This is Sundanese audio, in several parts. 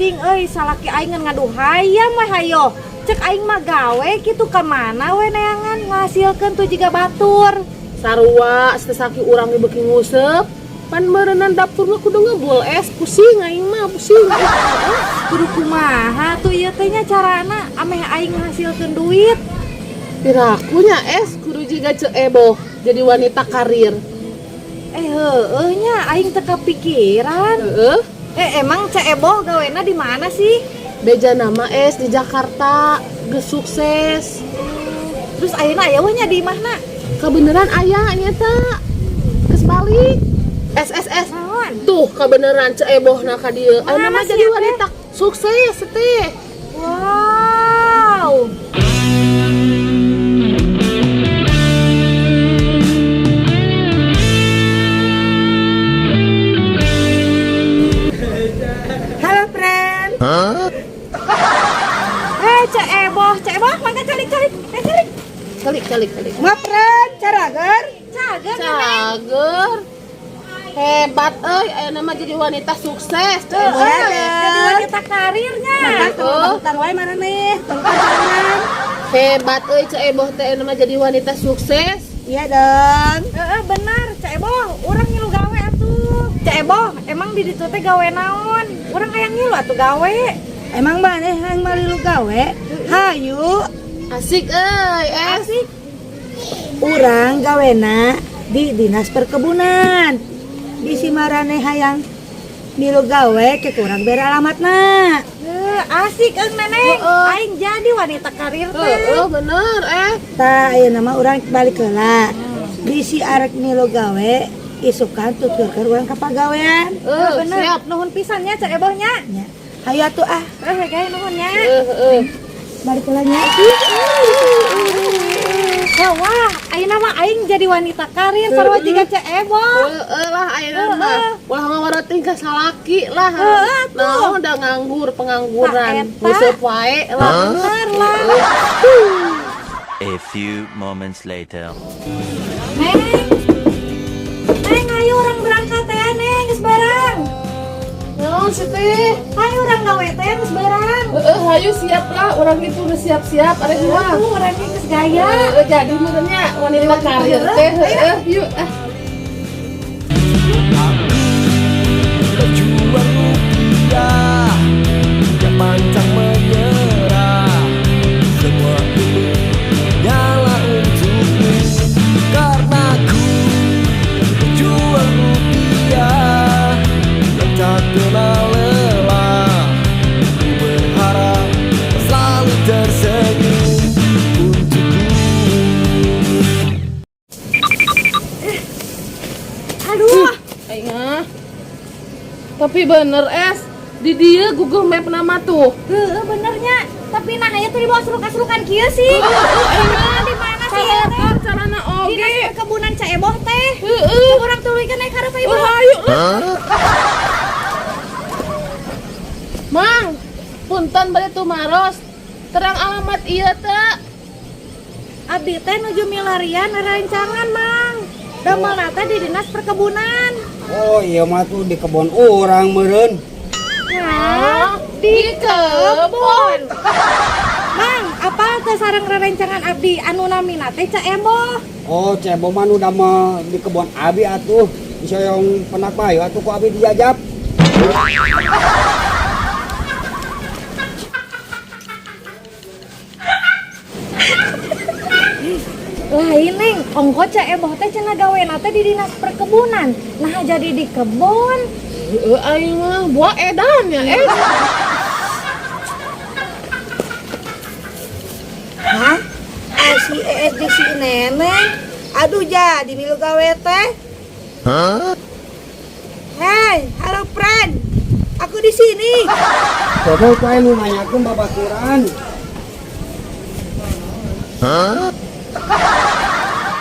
Pusing euy, salaki aing ngan ngadu hayam we hayo. Cek aing mah gawe kitu ka mana we neangan ngahasilkeun tuh jiga batur. Sarua sesaki urang ge beuki nguseup. Pan meureunnan dapur mah kudu ngebul es, pusing aing mah, pusing. Kudu kumaha tuh ieu teh nya carana ameh aing ngahasilkeun duit. Piraku nya es kudu jiga Ceu Eboh jadi wanita karir. Eh heueuh nya aing teu kapikiran. Heeh. Eh emang Ceu Eboh gawena di mana sih? Beja nama es di Jakarta, geus sukses. Terus ayeuna aya weh nya di imahna? Kebeneran aya nyata. Geus balik. S S S. Naon? Tuh kebeneran Ceu Ebohna ka dieu. Ayeuna Mana mah sih jadi teh? Wanita sukses teh. Wow. Halo, friend. Eh, Ceu Eboh, Ceu Eboh, mangga calik calik. Eh, calik. Calik calik calik. Ma, friend, carager. Cager, Neneng. Cager. Hebat euy, ayeuna mah jadi wanita sukses. Ceu Eboh Heeh, teh. Jadi wanita karirnya. Maka tong hutang wae mana nih? Tong pacaran. Hebat euy Ceu Eboh teh ayeuna mah jadi wanita sukses. Iya dong. Heeh, benar, Ceu Eboh, urang ngilu gawe atuh. Ceu Eboh, emang di ditu teh gawe naon? Urang hayang ngilu atuh gawe. Emang maneh hayang malilu gawe? Hayu, Asik euy, es. Asik. Urang gawena di Dinas Perkebunan. Di simarane hayang milu gawe ke kurang bere alamatna. Heuh, asik eung Neneng. Heeh. Aing jadi wanita karir teh. Heeh, bener eh. Tah ayeuna mah urang balik heula. Bisi arek milu gawe isukan tuturkeun urang ka pagawean. Heeh, Bener. siap. Nuhun pisan nya Ceu Eboh nya. Nya. Hayu atuh ah, Eh, gawe nuhun nya. Heeh, heeh. Balik heula nya. Wah, wah, ayeuna mah aing jadi wanita karir sarua jiga Ceu Eboh. Heeh lah ayeuna mah. Ulah ngawaroting ka salaki lah. Heeh, atuh. Nah, udah nganggur, pengangguran. Tah, eta. Nguseup wae lah. Bener lah. A few moments later. Neng. Neng, ayo urang berangkat ya, Neng, geus barang. Naon sih teh? Ayo urang gawe teh geus barang. Heeh, hayu siap lah, urang itu udah siap-siap arek mah. Tuh, urang ge geus gaya. Heeh, jadi meureunnya wanita karir teh, heeh, yuk ah. Berjuang rupiah yang pantang menyerah. Semua ini nyala untukmu karena ku berjuang rupiah yang tak kenal lelah. Ku berharap selalu tersenyum untukku. Aduh, Aing ah. Tapi bener es, di dia Google Map nama tuh. Heeh, benernya. Tapi nah aya tuh dibawa serukan-serukan kieu sih. Heeh, Di mana sih ieu teh? Kaletor carana Dinas oge. Perkebunan Ceu Eboh teh. Heeh. Cek urang tuluykeun naik hareup ieu. Oh, hayu lah. Mang, punten bade tumaros. Terang alamat ieu teh. Abdi teh nuju milarian rencangan, Mang. Damelna teh di Dinas Perkebunan. Oh iya mah tuh di kebon orang meureun. Nah, Di kebon. Mang, apa teh sareng rerencangan abdi anu namina teh Ceu Eboh? Oh, Ceu Eboh mah nu damel di kebon abi atuh. Bisa yang penak bayo atuh ku abi dijajab. Lain Neng, ongko Ceu Eboh teh cenah gawena teh di Dinas Perkebunan. Nah, jadi di kebon. Heeh, aing mah buah edan ya, eh. Hah? Ah, si ES jeung si Neneng. Aduh jadi milu gawe teh. Hei, halo friend. Aku di sini. Coba ku aing nu nanyakeun babaturan.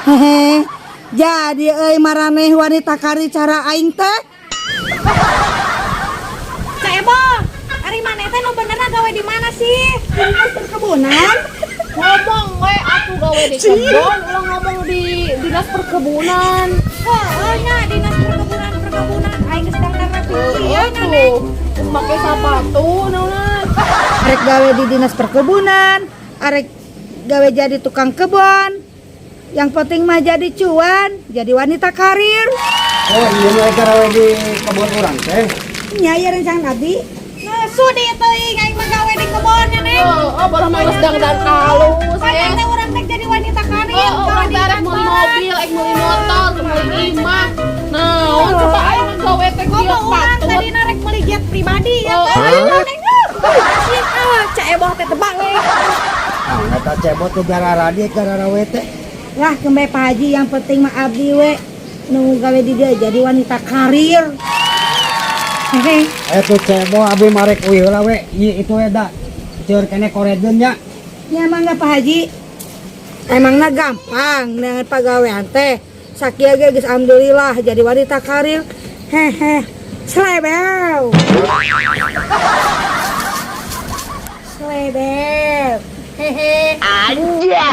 Hehe. Jadi euy maraneh wanita karir cara aing teh. Ceu Eboh, ari maneh teh nu benerna gawe di mana sih? Dinas Perkebunan. Ngomong we atuh gawe di kebon, ulah ngomong di dinas perkebunan. Heeh nya Dinas Perkebunan perkebunan aing geus dangdang Heeh, pikir nya Neng. tuh. Kudu make sapatu naonan. Arek gawe di dinas perkebunan, arek gawe jadi tukang kebon. Yang penting mah jadi cuan, jadi wanita karir. Oh iya nu gawe di kebun urang teh. Nya ya rencana abdi. Nah, sudi teuing aing mah gawe di kebon ya, Neng. Oh, oh balah mah geus dangdan kalus. Kan Es. teh urang teh jadi wanita karir. Oh, gawe urang di teh arek meuli kantoran. Mobil, arek meuli motor, meuli imah. Naon coba aing mah gawe teh Komo kieu urang patut. tadi narek meuli jet pribadi ya Oh, kan. oh. Neng. Asik ah, Ceu Eboh teh tebak we. Ah, eta cebot tuh gara radi gara rawe teh. Lah kembe Pak Haji, yang penting mah abdi we nu gawe di dia jadi wanita karir. Hehe. Eta cebo abi marek uih heula we. Ieu itu we da. Ceur kene koredeun nya. Ya mangga, Pak Haji. Emangnya gampang dengan pagawean teh. Sakieu ge geus alhamdulillah jadi wanita karir. Hehe. Slebew. Slebew. Hehe. Aja.